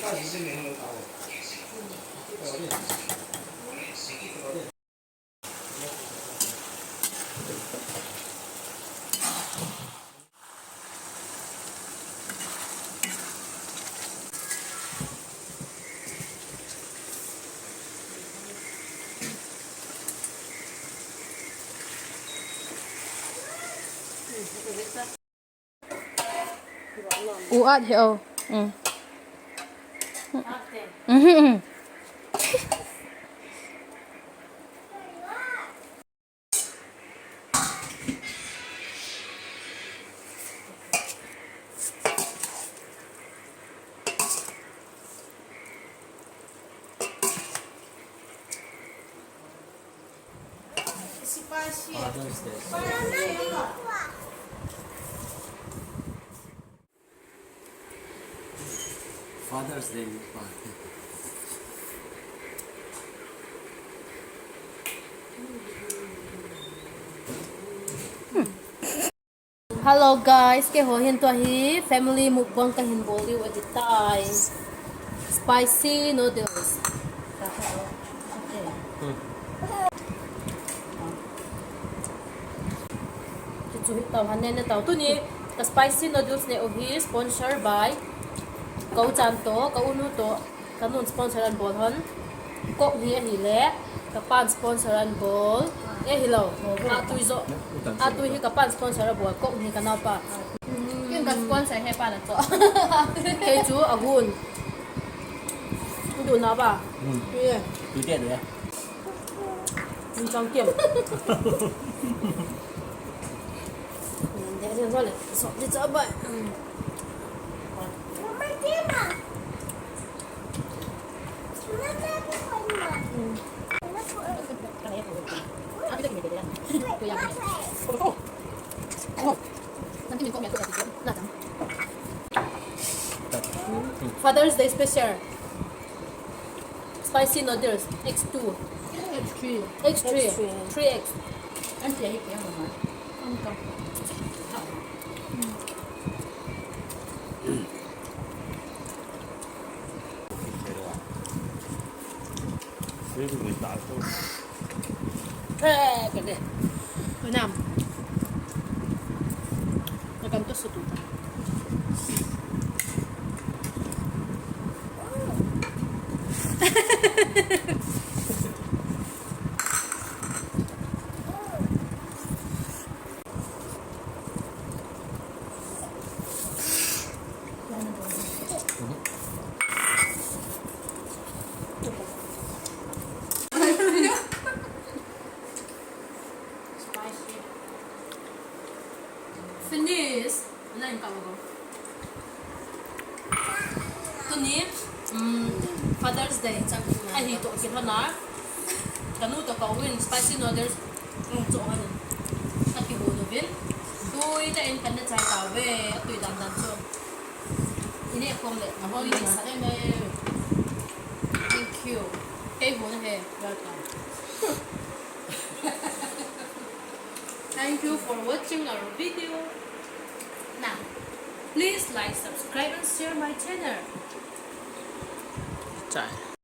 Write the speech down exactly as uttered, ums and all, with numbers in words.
U at he o. Mm. Mhm, mhm. Father's Day. Father's Day mukbang. Hello guys, keiho hin tua hi family mukbang kahin bol diu ahitai. Spicy noodles. Chuchu hitau, han neh tau. Tuni ka spicy noodles neh u hi sponsor by ka u chan toh, ka u nu toh. Ka nun sponsor ahin bol hon. Coke hi ahile, ka pan sponsor ahin bol. Eh, hilou. Atui jo. Atui hi ka pan sponsor abol. Coke hi ka naopa. Ken ka sponsor he pa na cho. Kei chu agun. Du na ba? Hmm. Ye. Tu te de. Min chang kiam. Min de chen so le. So, di cha ba. Hmm. Father's Day special. Spicy noodles, X two. X three. X three. Three X. Spicy. Finish. Tuni, um, Father's Day ahi toh kilhon a, ka nu toh ka u in spicy noodles hung cho hon in, ka kihou uvin. Tui tah in kan neh chai tauve, atui dan dan chu. I neh khom le, na hoi ni sa. Thank you. Kei hou na he. Welcome. Thank you for watching our video. Now, please like, subscribe and share my channel. Chai.